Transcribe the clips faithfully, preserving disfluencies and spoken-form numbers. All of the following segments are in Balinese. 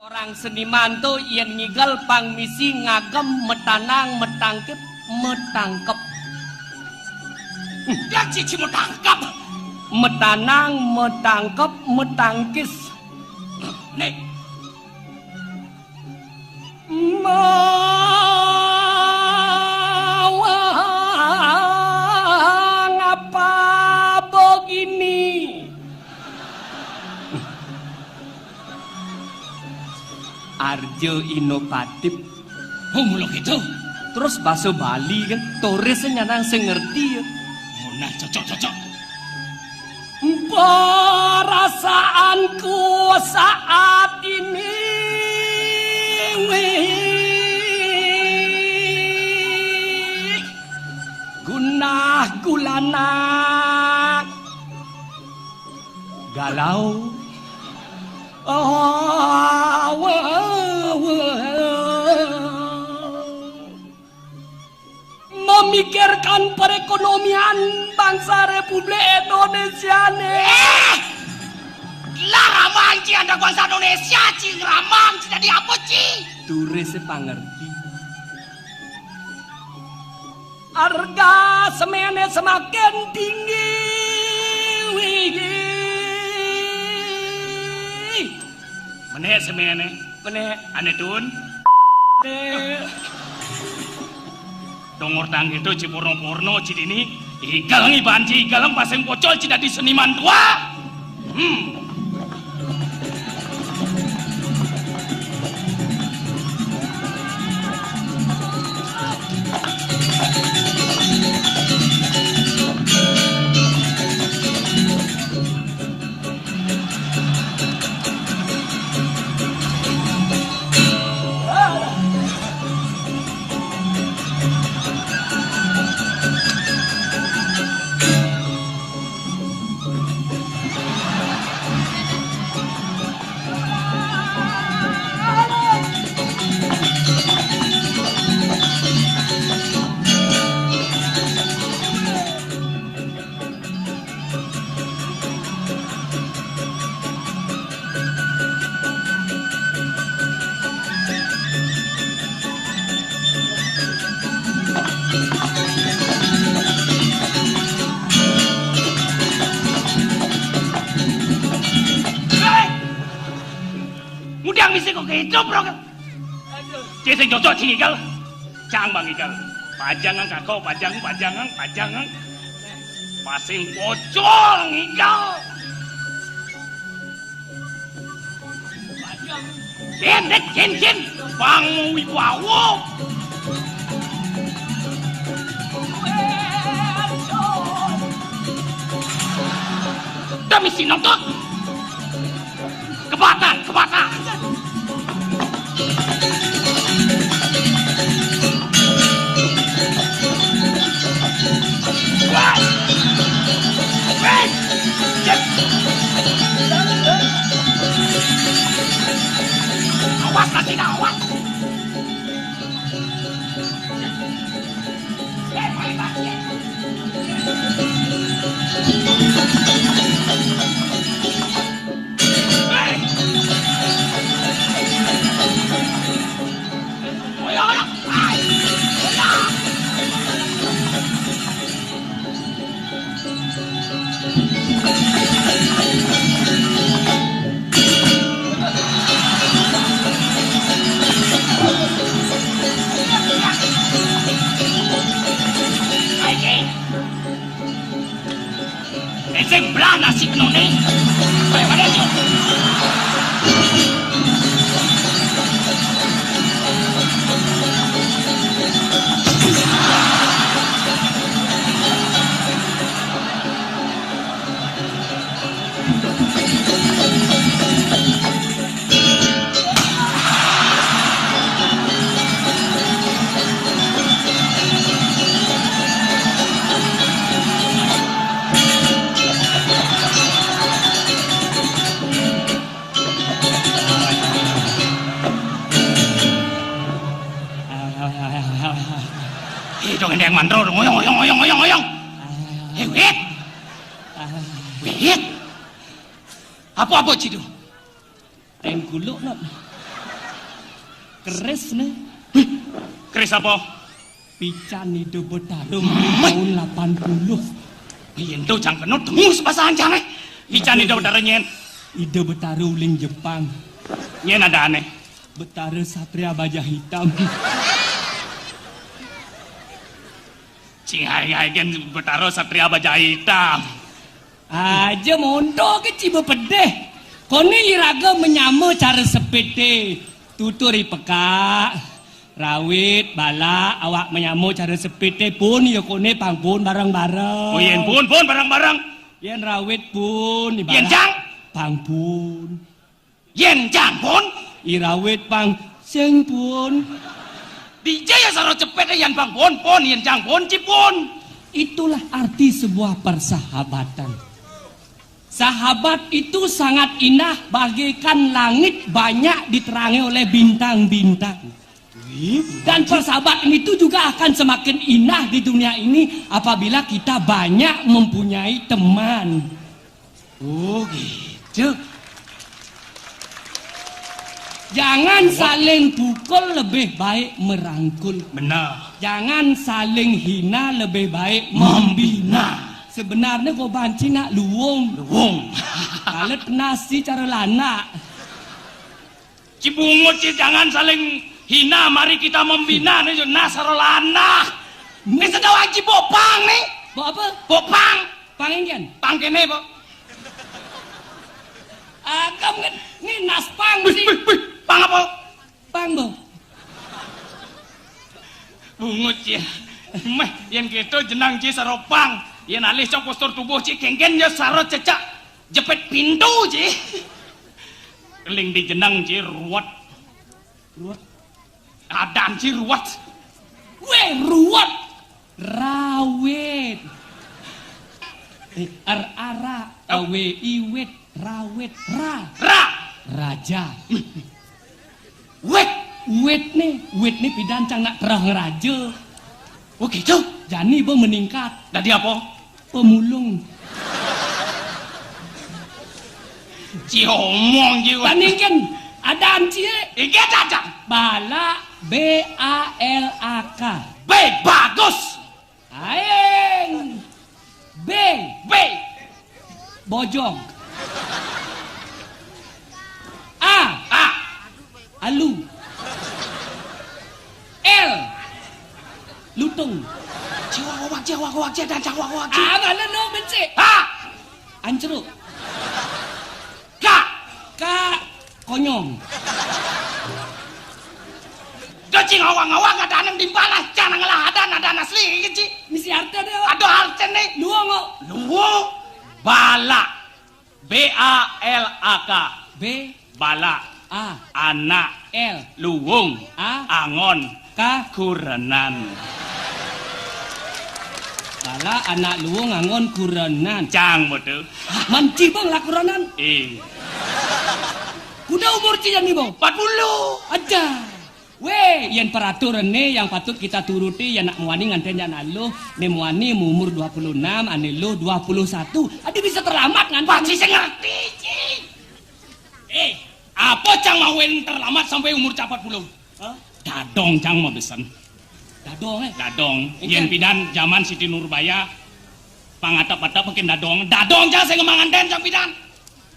Orang seniman to yén ngigel pang misi ngagem, metanang, metangkip, metangkep. Dak siji metangkep. Metanang, metangkep, metangkis. Nih. Mawang apa begini? Arja inovatif. Oh, mula gitu. Terus basa Bali kan, turis nyanang sing ngerti ya. Oh, nah, cocok, cocok. Perasaanku saat ini gunah gulana, galau. Oh, wah, wah. Memikirkan perekonomian bangsa Republik Indonesia nih. Eh! Lah ramang ci, anak bangsa Indonesia ci, ramang ci, jadi apa ci? Turis pangerti. Harga semennya semakin tinggi. Wih. Menék seméné. Menék. Ané Dun. Menék. Dongor tang itu ci porno-porno ci dini. Igel ngiban ci igel, pasing pocol ci dadi seniman tua. Hmm. Ngundang misi kok kéto, Bro. Cek sing cocok sing ikel. Cang bang ikel. Pajangan kako, pajang, pajangan, pajangan. Pasing pocol ngikel. Jin, Dik, Jin, Jin. Bang wibawa. Demi si nonton. Kebatan, kebatan. Wah! Weh! Cep! Awas, kasih dah, awas! Eh, balik, balik. Ese bla nasi no ne. Ayo, ayo, ayo. Eh, dong endang mandro, dong, oyong, oyong, oyong, oyong, oyong. Eh, wit. Wit. Apa-apa, Cidu? Teng guluk, Nok. Keris né. Keris apa? Pican Ida Betara taun delapan puluh. Yén to jang kena dengus bahasa ancang, eh. Pican Ida Betara nyén. Ida Betara uling Jepang. Nyén ada ané. Betara Satria Baja Hitam. Cing, hai, hai, kén Betara Satria Baja Hitam. Aja monto ké ciba pedih. Koné iraga menyama cara sepité. Tutur i pekak. Rawit, balak, awak menyama cara sepité pun, ya koné pang pun bareng-bareng. Oh, yén pun, pun bareng-bareng. Yén rawit pun, ibarat yén jang? Pang pun. Yén jang pun? I rawit pang sing pun. Dija ya sara cepit yén pang pun, pun, yén jang pun, ci pun. Itulah arti sebuah persahabatan. Sahabat itu sangat indah bagaikan langit banyak diterangi oleh bintang-bintang. Dan persahabatan itu juga akan semakin indah di dunia ini apabila kita banyak mempunyai teman. Oh, gitu. Jangan saling pukul, lebih baik merangkul. Benar. Jangan saling hina, lebih baik membina. Membina. Sebenarnya goban ci nak luung. Luung. Kalau tenas ci cara lanak. Ci bungut ci, jangan saling hina, mari kita membina nih, yo, nah, sara lanah. Nih sedawang ci bopang nih. Bo apa? Bopang. Pang engkén? Pang kéné, Bo. Agam kan, nih nas pang. Wih, ci. Wih, wih, pang apa? Pang, Bo. Bungut ci. Méh, yén kéto jeneng ci sara pang. Yén alih cang postur tubuh ci kéngkén ya sara cecak jepit pintu ci. Keling di jeneng ci ruwet. Ruwet. Adan ci ruwet. Wéh, ruwet. Rawit. Eh, er ara, awe iwit, rawit, ra. Ra. Raja. Wit. Wit né, wit né pidan cang nak terah ngeraja. Oh, gitu. Jani ba meningkat. Dadi apa? Pemulung. Ci omong ci. Bandingkan adan ci. Inggih, Cang. Balak, B A L A K. B, bagus. Aing. B. B. Bojong. A. A. Alu. L. Lutung. Jiwa wak, jiwa wak, jiwa dan jiwa wak. A, bala no benci. A. Ancruk. Ka. Ka. Konyong. Doci ngawang-ngawang ada nang dimpalah, jangan ngelah ada, ada asli iki, Ci. Misi arti ada. Ada arti nih. Luang kok. Luang. Balak. B A L A K. B. Balak. A. Anak. L. Luwung. A. Angon. Ka. Kurenan. Balak, anak, luwung, angon, kurenan. Cang, betul. Manci, Bang, lah kurenan. Eh. Kuda umur ci jani, Bang? Empat puluh. Aja. Wéh, yén peraturan né yang patut kita turuti, yén nak muani nganten jana luh, né muani umur dua puluh enam, ané luh dua puluh satu. Adi bisa terlambat nganten. Pasti saya ngerti, Ci. Eh, apa cang mawin terlambat sampai umur empat puluh? Hah? Dadong cang mau besen. Dadong, eh? Dadong. Yén pidan zaman Siti Nurbaya, pangatap-atap makin dadong. Dadong cang saya ngemang nganten cang pidan.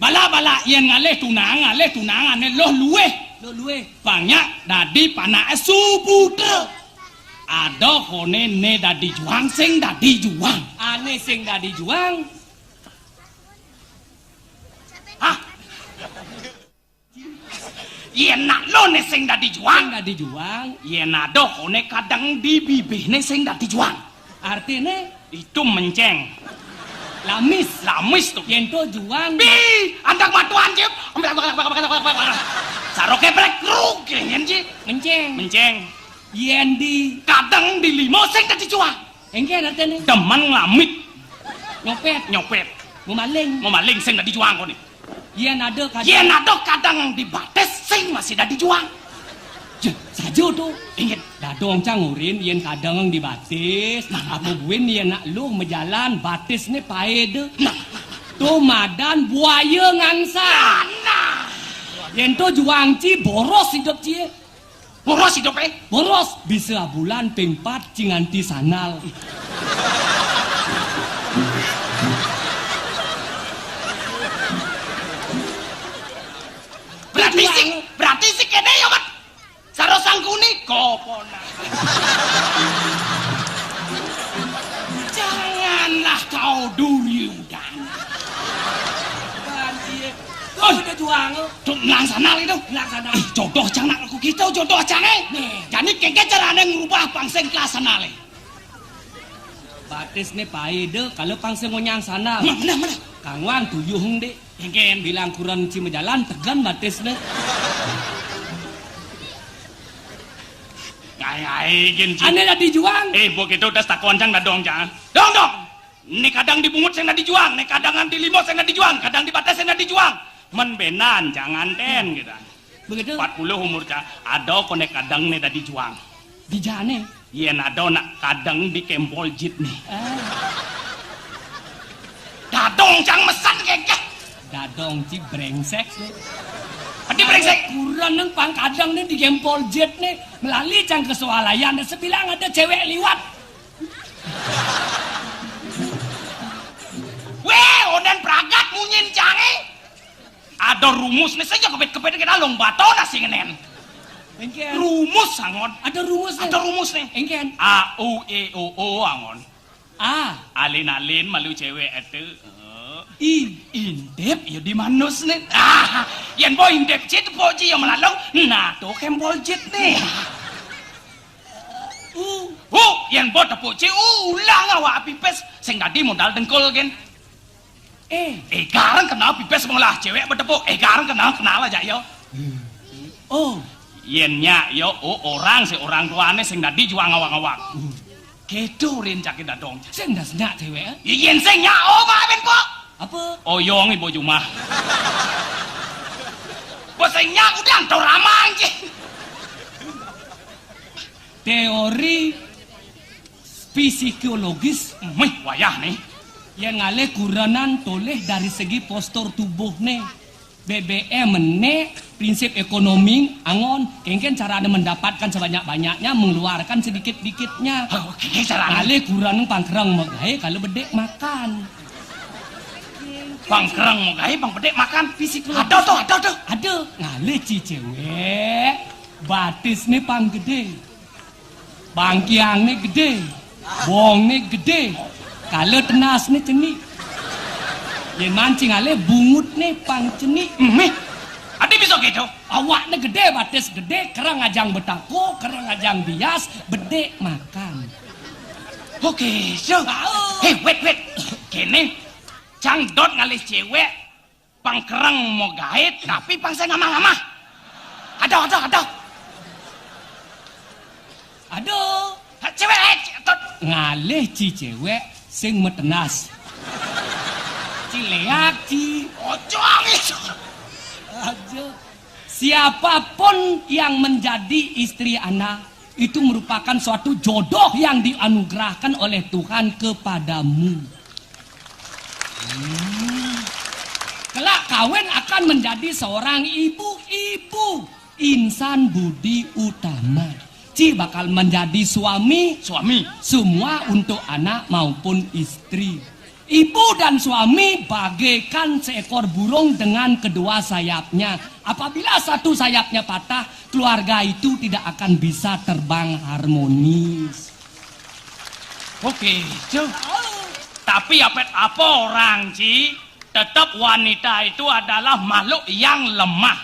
Bala-bala yén ngalih tunang, ngalih tunang ané luh luwih. Luh luwih. Banyak dadi panaké subuta. Ada koné né dadi juang, sing dadi juang. Ané sing dadi juang. Hah? Yén nak luh né sing dadi juang. Sing dadi juang. Yén ada koné kadang di bibihné sing dadi juang. Artiné? Itu menceng. Lamis. Lamis tuh. Yén to juang. Bi, andak matuan, Cip. Saro keprek kruk, yén, Ci. Menceng. Menceng. Yén di. Kadang di lima sing dadi juang. Engké artiné? Demen nglamit. Nyopét. Nyopét. Memaling. Memaling sing dadi juang koné. Yén ada kadang. Yén ada kadang di batis sing masih dadi juang. Jeh, saja to. Inggih. Dadong cang urin yén kadang di batis, nah, apa buin yén nak luh majalan batisné paéda. Nah. To madan buaya ngangsa. Nah, nah. Yén to juang ci boros idep ci. Boros idupe? Boros, bisa abulan ping pat ci nganti sandal. Berarti sik, berarti sik kene ya, Mat. Sarosang kuning koponan. Janganlah kau Duryudana. Ban iye. Oh, udah juang. Tuh, nang sandal itu. Nang sandal. Eh, jodoh cang nak aku gitu, jodoh cang, eh. Nih. Jani kengke carane ngubah pang sing kelas sandale. Batis ne pai de, kalau pang sing ngonyang sandal. Mana, mana? Kang Wang tuyuh, Ndik. Engken. Bilang kuren ci majalan, tegen batis ne. Ngai-ngai gin ci. Ane dadi juang. Eh, mbok gitu udah takon cang dadong cang. Dong, dong. Ni kadang dibungut sing dadi juang, ni kadang di limo sing dadi juang, kadang di batis sing dadi juang. Men benan jangan ten gitu. Begitu. Empat puluh umur cang, ada kone kadang ne dadi juang. Di jane. Yen ada nak kadang di kempol jit ne. Ah. Dadong cang mesan kengke. Dadong ci brengsek ne. Adi brengsek. Kuren nang pang kadang ne di kempol jit ne. Melali cang ke swalayan, sebilang ada cewek liwat. Weh, onden pragat munyin cange. Ada rumus ne saja kepet-kepet kita long bato nasi ngenen. Engken. Rumus angon. Ada rumus ne. Ada rumus ne. Engken. A, U, E, O, O angon. A. Alin-alin malu cewek itu. I. Indep ya di manus ne. Ah, yen bo indep cit po ji ya melalong. Nah, to kempol jit ne. U. U, yen bo tepuk ci ulang awak pipis sing dadi modal dengkul gen. Eh. Eh, garang kenal pipis mengolah cewek betepuk. Eh, garang kenal, kenal aja yo. Oh. Yen nyak yo, oh, orang si orang tuane sing dadi juang awak-awak. Kedo rin cake dadong. Sing das nyak cewek, eh? Yen sing nyak, oh, maafin po. Apa? Oyong ibu jumah. Bos sing nyak udah to ramang ci. Teori psikologis. Mih, wayah nih. Yang ngalih kurenan toleh dari segi postur tubuh nih. B B M ne prinsip ekonomi angon kengken carane mendapatkan sebanyak-banyaknya, mengeluarkan sedikit-dikitnya. Oh, oke, carane. Ngalih kurenan pangkereng megai kalau bedik makan. Pangkereng megai pang bedik makan. Psikologis. Ada tuh, ada tuh. Ada. Ngalih ci cewek batis ne pang gede. Bangkiangne gede, bongne gede, kala tenasne cenik. Yen mancing ale bungutne pang cenik. Mih, ade bisa gitu? Awakne gede, batis gede, kereng ajang betako, kereng ajang bias, bedik makan. Oke, so. Hei, wait, wait. Kene, cang dot ngalih cewek, pang kereng mau gaet, tapi pang saya ngamah-ngamah. Aduh, aduh, aduh. Aduh. Cewek, eh, tot. Ngalih ci cewek sing metenas. Ci leak, ci. Ojo, angis. Aduh. Siapapun yang menjadi istri Anda, itu merupakan suatu jodoh yang dianugerahkan oleh Tuhan kepadamu. Hmm. Kelak kawin akan menjadi seorang ibu-ibu, insan budi utama. Ci bakal menjadi suami, suami, semua untuk anak maupun istri. Ibu dan suami bagaikan seekor burung dengan kedua sayapnya. Apabila satu sayapnya patah, keluarga itu tidak akan bisa terbang harmonis. Oke, Cuk. Tapi apa, apa orang, Ci? Tetap wanita itu adalah makhluk yang lemah.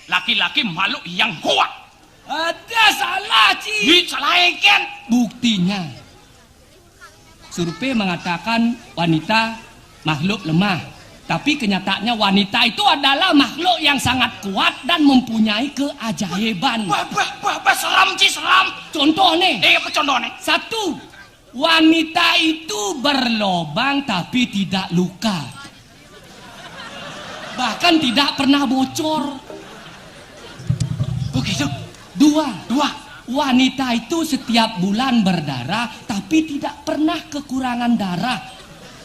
Laki-laki makhluk yang kuat. Ada salah, Ci. Ih, salah engken. Buktinya, survei mengatakan wanita makhluk lemah. Tapi kenyataannya wanita itu adalah makhluk yang sangat kuat dan mempunyai keajaiban. Wah, wah, wah, wah, seram, Ci, seram. Contoh nih. Eh, apa contoh nih? Satu, wanita itu berlobang tapi tidak luka. Bahkan tidak pernah bocor. Begitu. Dua. Dua. Wanita itu setiap bulan berdarah, tapi tidak pernah kekurangan darah.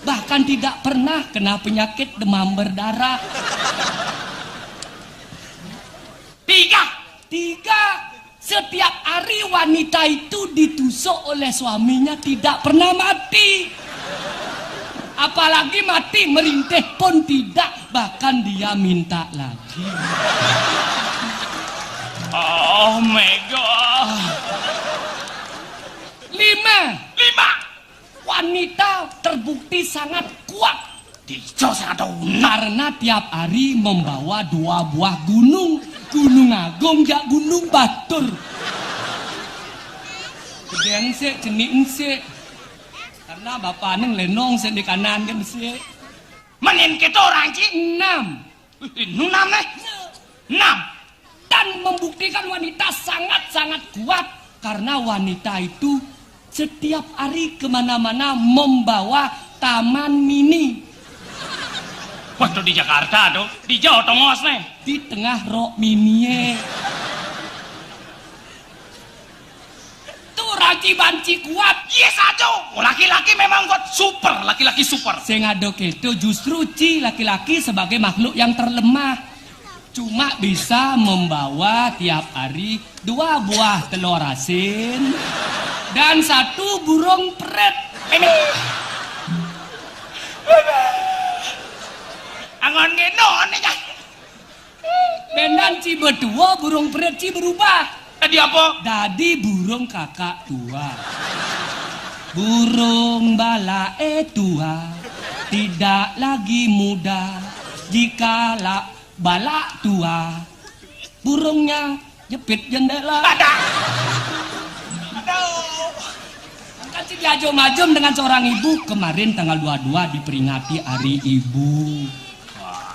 Bahkan tidak pernah kena penyakit demam berdarah. Tiga. Tiga. Setiap Wanita itu ditusuk oleh suaminya tidak pernah mati. Apalagi mati merintih pun tidak, bahkan dia minta lagi. Oh, Mega. Lima. Lima. Wanita terbukti sangat kuat. Dijo sing ada unek. Karena tiap hari membawa dua buah gunung. Gunung Agung, jak Gunung Batur. Gedeng sik, cenik sik. Karena bapak neng lenong sik di kanan kan sik. Menin kita orang, Ci. Enam. Wih, enam, nih. Enam. Dan membuktikan wanita sangat-sangat kuat. Karena wanita itu setiap hari kemana-mana membawa taman mini. Waduh, di Jakarta tuh, di Jawa Tengah nih. Di tengah rok mini. Tuh, raji banci kuat. Yes, aja. Oh, laki-laki memang kuat. Super, laki-laki super. Sing ada keto justru, Ci, laki-laki sebagai makhluk yang terlemah. Cuma bisa membawa tiap hari dua buah telur asin dan satu burung peret. Mimi. Angon geno nih, Cak. Bendan Ci betua, burung peret Ci berubah. Jadi apa? Jadi burung kakak tua. Burung balae tua, tidak lagi muda. Jika la-, balak tua, burungnya jepit jendela. Ada. Aduh. Kan si diajum-ajum dengan seorang ibu. Kemarin tanggal dua dua diperingati Hari Ibu. Wah.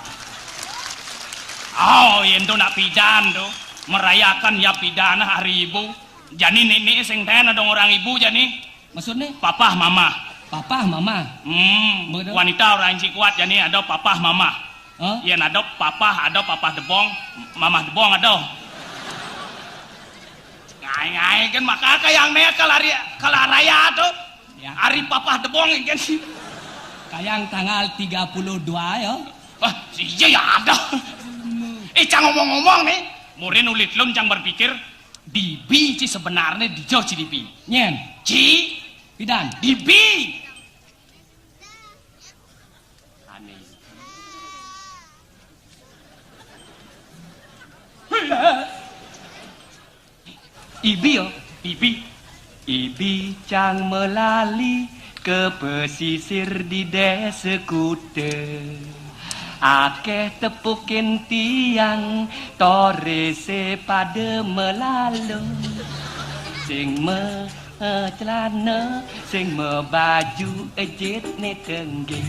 Oh, yen to nak pidan to. Merayakan ya pidana Hari Ibu. Jani nini sing ten ada orang ibu jani. Maksudnya? Papah mamah. Papah mamah. Hmm, begitu. Wanita orang Inci kuat jani ada papah mamah. Hah? Yen ada papah, ada papah debong, mamah debong ada. Ngai-ngai kan maka kayang nek kalau hari, kalau raya tuh. Ya. Hari papah debong kan. Kayang tanggal tiga puluh dua ya. Ah, iya ya ada. Eh, cang ngomong-ngomong nih, murin ulit lun cang berpikir, dibi ci sebenarnya dijo ci dibi. Nyen. Ci. Pidan. Dibi. Aneh. Ibi yo, ibi. Ibi cang melali ke pesisir di desa Kute. Akeh tepukin tiang tore se pada melalo. Sing me celana, sing me baju ejit ne tengging.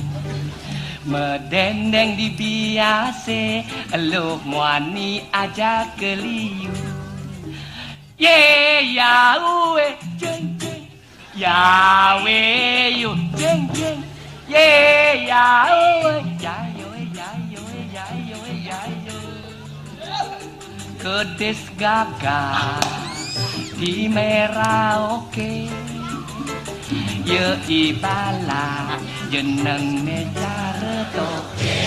Medendeng di biase, eluh muani aja keliu. Ye, ya, uwe, jeng, jeng. Ya, we, yu, jeng, jeng. Ye, ya, uwe, ya, yo, ya, yo, ya, yo, ya, yo. Kedis gagah di Merauke. Ye, ibala jeneng ne Jaretoke.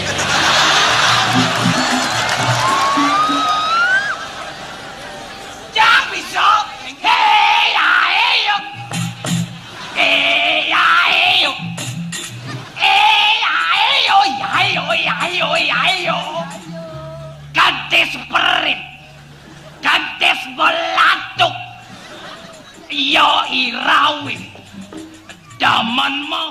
Jang bisa. Hei, ya, ayo. Hei, ya, ayo. Hei, ya, ayo, ya, ayo, ya, ayo, ya, ayo. Gadis perit. Gadis belatuk. Yo, irawin. Daman mah.